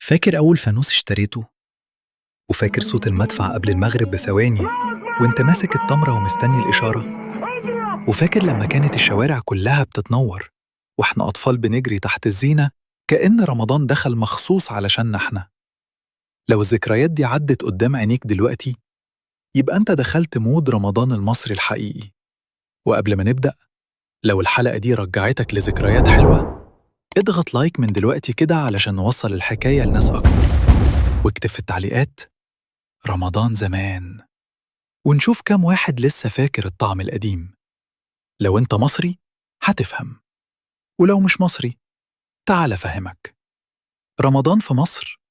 فاكر أول فانوس اشتريته؟ وفاكر صوت المدفع قبل المغرب بثواني وانت ماسك التمرة ومستني الإشارة؟ وفاكر لما كانت الشوارع كلها بتتنور واحنا أطفال بنجري تحت الزينة كأن رمضان دخل مخصوص علشان احنا؟ لو الذكريات دي عدت قدام عينيك دلوقتي يبقى انت دخلت mood رمضان المصري الحقيقي. وقبل ما نبدأ، لو الحلقة دي رجعتك لذكريات حلوة اضغط like من دلوقتي كده علشان نوصل الحكاية لناس أكتر، واكتب في التعليقات رمضان زمان، ونشوف كام واحد لسه فاكر الطعم القديم. لو انت مصري هتفهم، ولو مش مصري تعال أفهمك. رمضان في مصر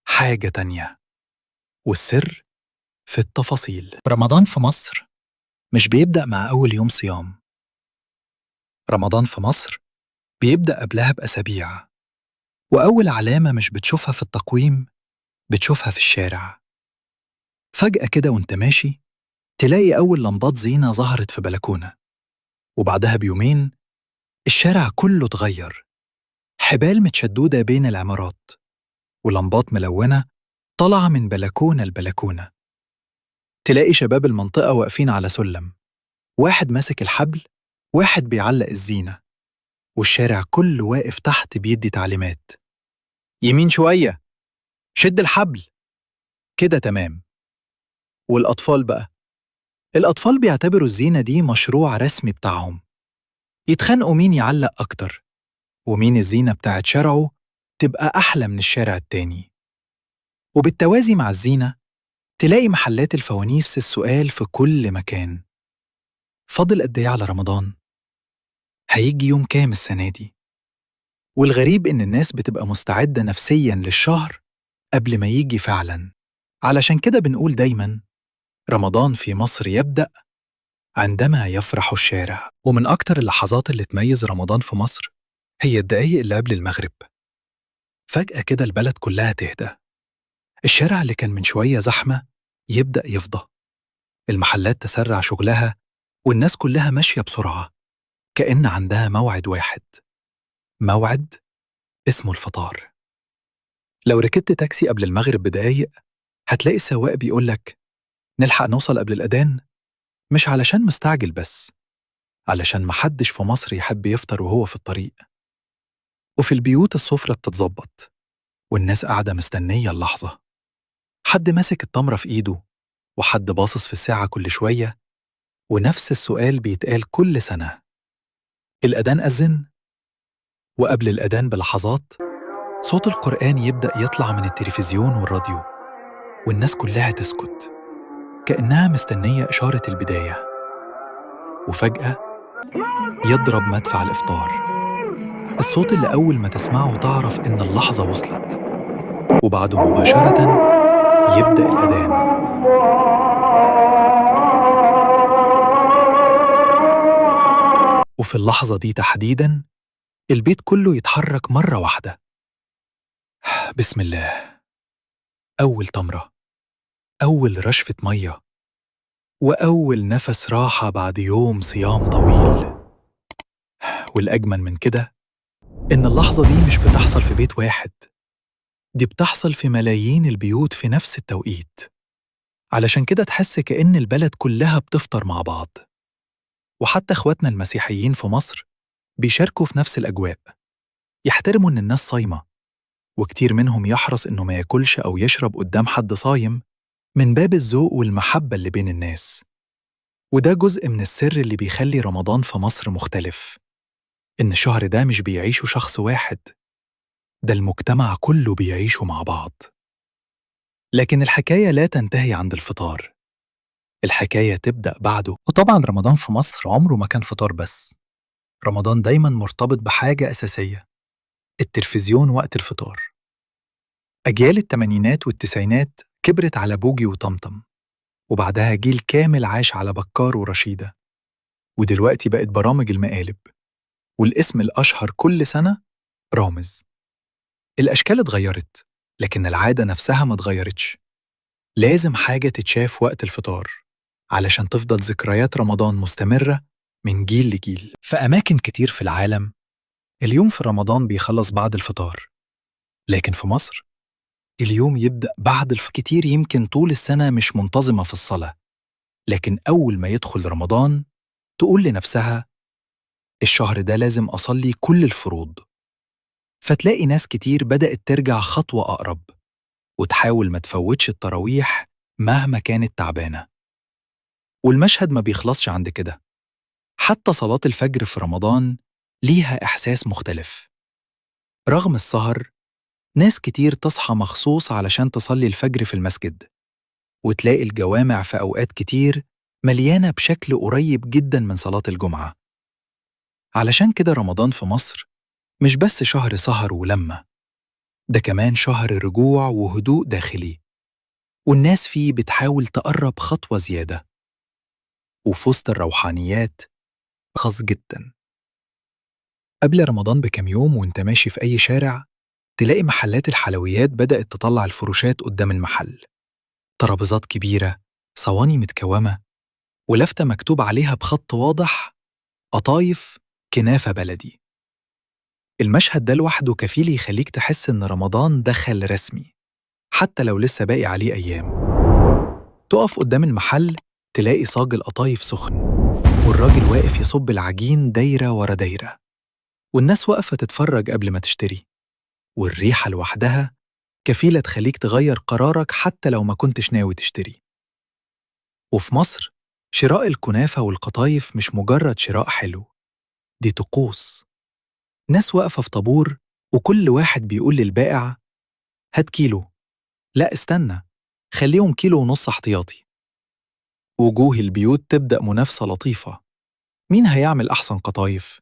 حاجة تانية، والسر في التفاصيل. رمضان في مصر مش بيبدأ مع أول يوم صيام. رمضان في مصر بيبدأ قبلها بأسابيع، وأول علامة مش بتشوفها في التقويم بتشوفها في الشارع. فجأة كده وانت ماشي تلاقي أول لمبات زينة ظهرت في بلكونة، وبعدها بيومين الشارع كله اتغير، حبال متشدودة بين العمارات ولمبات ملونة طالعة من بلكونة لبلكونة. تلاقي شباب المنطقة واقفين على سلم، واحد ماسك الحبل، واحد بيعلق الزينة، والشارع كله واقف تحت بيدي تعليمات: يمين شوية، شد الحبل كده، تمام. والأطفال بقى، الأطفال بيعتبروا الزينة دي مشروع رسمي بتاعهم، يتخانقوا مين يعلق أكتر ومين الزينة بتاعت شارعه تبقى أحلى من الشارع التاني. وبالتوازي مع الزينة تلاقي محلات الفوانيس السؤال في كل مكان: فاضل قد إيه على رمضان؟ هيجي يوم كام السنة دي؟ والغريب إن الناس بتبقى مستعدة نفسياً للشهر قبل ما يجي فعلاً. علشان كده بنقول دايماً رمضان في مصر يبدأ عندما يفرح الشارع. ومن أكتر اللحظات اللي تميز رمضان في مصر هي الدقايق اللي قبل المغرب. فجأة كده البلد كلها تهدى، الشارع اللي كان من شوية زحمة يبدأ يفضى، المحلات تسرع شغلها، والناس كلها ماشية بسرعة كأن عندها موعد واحد، موعد اسمه الفطار. لو ركبت تاكسي قبل المغرب بدقايق هتلاقي السواق بيقولك نلحق نوصل قبل الأذان، مش علشان مستعجل بس، علشان محدش في مصر يحب يفطر وهو في الطريق. وفي البيوت السفرة بتتظبط والناس قاعدة مستنية اللحظة، حد ماسك التمرة في إيده وحد باصص في الساعة كل شوية، ونفس السؤال بيتقال كل سنة: الأذان أذن؟ وقبل الأذان بلحظات صوت القرآن يبدأ يطلع من التلفزيون والراديو، والناس كلها تسكت كأنها مستنية إشارة البداية. وفجأة يضرب مدفع الإفطار، الصوت اللي أول ما تسمعه تعرف إن اللحظة وصلت، وبعده مباشرة يبدأ الأذان. وفي اللحظة دي تحديداً البيت كله يتحرك مرة واحدة. بسم الله، أول تمرة، أول رشفة مية، وأول نفس راحة بعد يوم صيام طويل. والأجمل من كده إن اللحظة دي مش بتحصل في بيت واحد، دي بتحصل في ملايين البيوت في نفس التوقيت. علشان كده تحس كأن البلد كلها بتفطر مع بعض. وحتى إخواتنا المسيحيين في مصر بيشاركوا في نفس الأجواء، يحترموا إن الناس صايمة، وكتير منهم يحرص إنه ما ياكلش أو يشرب قدام حد صايم من باب الذوق والمحبة اللي بين الناس. وده جزء من السر اللي بيخلي رمضان في مصر مختلف، إن الشهر ده مش بيعيشه شخص واحد، ده المجتمع كله بيعيشه مع بعض. لكن الحكاية لا تنتهي عند الفطار، الحكاية تبدأ بعده. وطبعا رمضان في مصر عمره ما كان فطار بس. رمضان دايما مرتبط بحاجة أساسية: التلفزيون وقت الفطار. أجيال التمانينات والتسعينات كبرت على بوجي وطمطم، وبعدها جيل كامل عاش على بكار ورشيدة، ودلوقتي بقت برامج المقالب، والاسم الأشهر كل سنة رامز. الأشكال اتغيرت لكن العادة نفسها ما اتغيرتش. لازم حاجة تتشاف وقت الفطار علشان تفضل ذكريات رمضان مستمرة من جيل لجيل. في أماكن كتير في العالم اليوم في رمضان بيخلص بعد الفطار، لكن في مصر اليوم يبدأ بعد كتير يمكن طول السنة مش منتظمة في الصلاة، لكن أول ما يدخل رمضان تقول لنفسها الشهر ده لازم أصلي كل الفروض. فتلاقي ناس كتير بدأت ترجع خطوة أقرب وتحاول ما تفوتش التراويح مهما كانت تعبانة. والمشهد ما بيخلصش عند كده، حتى صلاة الفجر في رمضان ليها إحساس مختلف. رغم السهر، ناس كتير تصحى مخصوص علشان تصلي الفجر في المسجد، وتلاقي الجوامع في أوقات كتير مليانة بشكل قريب جدا من صلاة الجمعة. علشان كده رمضان في مصر مش بس شهر سهر ولمة، ده كمان شهر رجوع وهدوء داخلي، والناس فيه بتحاول تقرب خطوة زيادة. وفي وسط الروحانيات خاص جدا، قبل رمضان بكام يوم وانت ماشي في أي شارع تلاقي محلات الحلويات بدأت تطلع الفروشات قدام المحل، ترابيزات كبيرة، صواني متكومة، ولافتة مكتوب عليها بخط واضح قطايف كنافة بلدي. المشهد ده لوحده كفيل يخليك تحس إن رمضان دخل رسمي حتى لو لسه باقي عليه أيام. تقف قدام المحل تلاقي صاج القطايف سخن، والراجل واقف يصب العجين دايرة ورا دايرة، والناس واقفة تتفرج قبل ما تشتري، والريحة لوحدها كفيلة تخليك تغير قرارك حتى لو ما كنتش ناوي تشتري. وفي مصر شراء الكنافة والقطايف مش مجرد شراء حلو، دي طقوس. ناس واقفة في طابور وكل واحد بيقول للبائع هات كيلو، لا استنى خليهم كيلو ونص احتياطي. وجوه البيوت تبدأ منافسة لطيفة، مين هيعمل أحسن قطايف،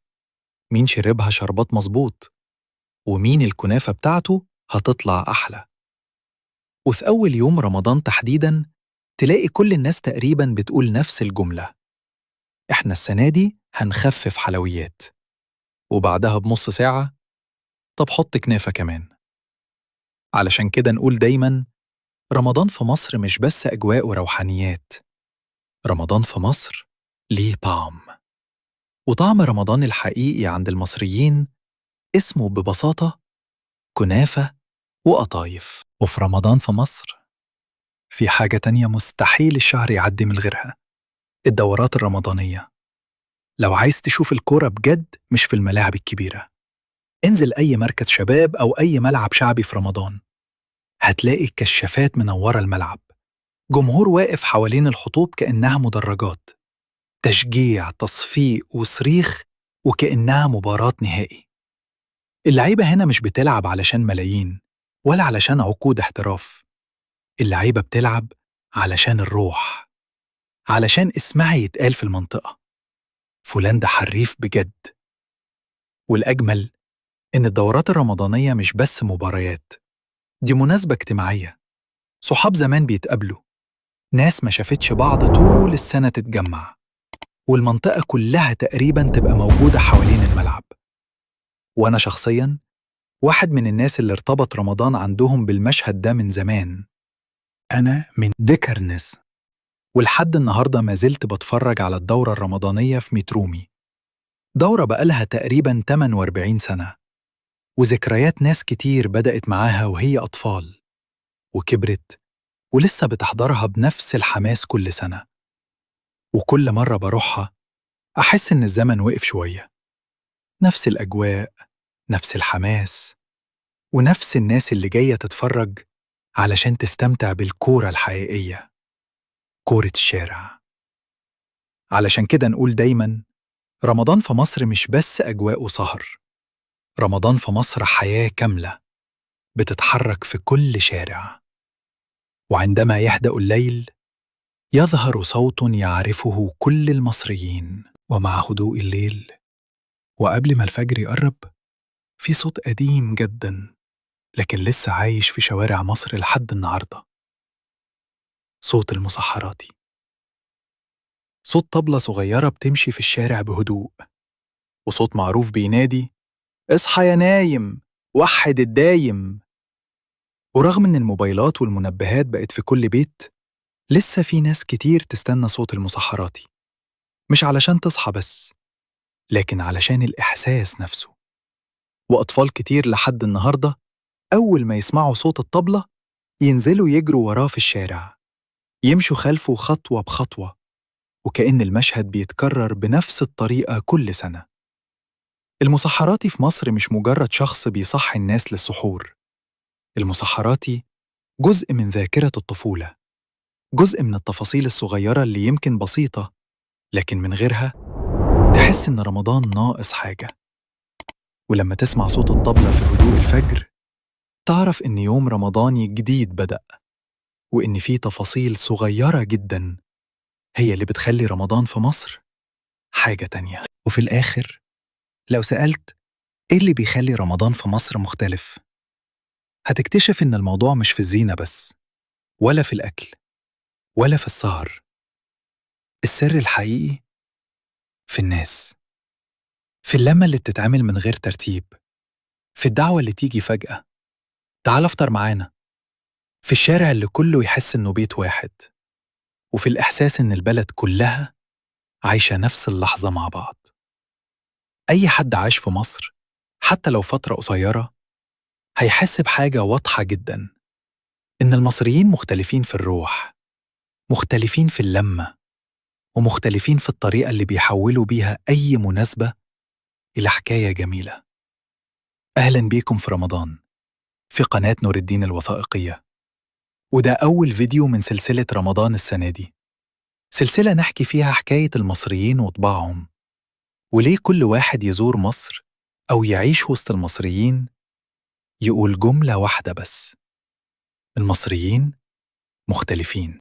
مين شربها شربات مظبوط، ومين الكنافة بتاعته هتطلع أحلى. وفي أول يوم رمضان تحديداً تلاقي كل الناس تقريباً بتقول نفس الجملة، إحنا السنة دي هنخفف حلويات. وبعدها بنص ساعة طب حط كنافة كمان. علشان كده نقول دايماً رمضان في مصر مش بس أجواء وروحانيات، رمضان في مصر ليه طعم. وطعم رمضان الحقيقي عند المصريين اسمه ببساطة كنافة وقطايف. وفي رمضان في مصر في حاجة تانية مستحيل الشهر يعدي من غيرها، الدورات الرمضانية. لو عايز تشوف الكورة بجد مش في الملاعب الكبيرة، انزل أي مركز شباب أو أي ملعب شعبي في رمضان، هتلاقي كشافات منورة الملعب، جمهور واقف حوالين الخطوط كأنها مدرجات، تشجيع تصفيق وصريخ وكأنها مباراة نهائي. اللعيبة هنا مش بتلعب علشان ملايين ولا علشان عقود احتراف، اللعيبة بتلعب علشان الروح، علشان اسمها يتقال في المنطقة، فلان ده حريف بجد. والأجمل إن الدورات الرمضانية مش بس مباريات، دي مناسبة اجتماعية، صحاب زمان بيتقابلوا، ناس ما شافتش بعض طول السنة تتجمع، والمنطقة كلها تقريباً تبقى موجودة حوالين الملعب. وأنا شخصياً واحد من الناس اللي ارتبط رمضان عندهم بالمشهد ده من زمان. أنا من ديكرنس، ولحد النهاردة ما زلت بتفرج على الدورة الرمضانية في ميترومي، دورة بقالها تقريباً 48 سنة، وذكريات ناس كتير بدأت معاها وهي أطفال وكبرت ولسه بتحضرها بنفس الحماس كل سنة. وكل مرة بروحها أحس إن الزمن وقف شوية، نفس الأجواء، نفس الحماس، ونفس الناس اللي جاية تتفرج علشان تستمتع بالكورة الحقيقية، كورة الشارع. علشان كده نقول دايماً رمضان في مصر مش بس أجواء وسهر، رمضان في مصر حياة كاملة بتتحرك في كل شارع. وعندما يهدأ الليل يظهر صوت يعرفه كل المصريين، ومع هدوء الليل وقبل ما الفجر يقرب في صوت قديم جدا لكن لسه عايش في شوارع مصر لحد النهارده، صوت المسحراتي، صوت طبلة صغيرة بتمشي في الشارع بهدوء، وصوت معروف بينادي اصحى يا نايم، وحد الدايم. ورغم إن الموبايلات والمنبهات بقت في كل بيت، لسه في ناس كتير تستنى صوت المسحراتي، مش علشان تصحى بس، لكن علشان الإحساس نفسه. وأطفال كتير لحد النهاردة أول ما يسمعوا صوت الطبلة ينزلوا يجروا وراه في الشارع، يمشوا خلفه خطوة بخطوة، وكأن المشهد بيتكرر بنفس الطريقة كل سنة. المسحراتي في مصر مش مجرد شخص بيصحي الناس للسحور. المسحراتي جزء من ذاكرة الطفولة، جزء من التفاصيل الصغيرة اللي يمكن بسيطة، لكن من غيرها تحس إن رمضان ناقص حاجة. ولما تسمع صوت الطبلة في هدوء الفجر تعرف إن يوم رمضاني جديد بدأ، وإن في تفاصيل صغيرة جدا هي اللي بتخلي رمضان في مصر حاجة تانية. وفي الآخر لو سألت إيه اللي بيخلي رمضان في مصر مختلف، هتكتشف إن الموضوع مش في الزينة بس، ولا في الأكل، ولا في السهر. السر الحقيقي في الناس، في اللمة اللي بتتعمل من غير ترتيب، في الدعوة اللي تيجي فجأة، تعال افطر معانا، في الشارع اللي كله يحس إنه بيت واحد، وفي الإحساس إن البلد كلها عايشة نفس اللحظة مع بعض. أي حد عاش في مصر حتى لو فترة قصيرة هيحس بحاجة واضحة جدا، إن المصريين مختلفين في الروح، مختلفين في اللمة، ومختلفين في الطريقة اللي بيحولوا بيها أي مناسبة إلى حكاية جميلة. أهلا بيكم في رمضان في قناة نور الدين الوثائقية، وده أول فيديو من سلسلة رمضان السنة دي، سلسلة نحكي فيها حكاية المصريين وطباعهم، وليه كل واحد يزور مصر أو يعيش وسط المصريين يقول جملة واحدة بس: المصريين مختلفين.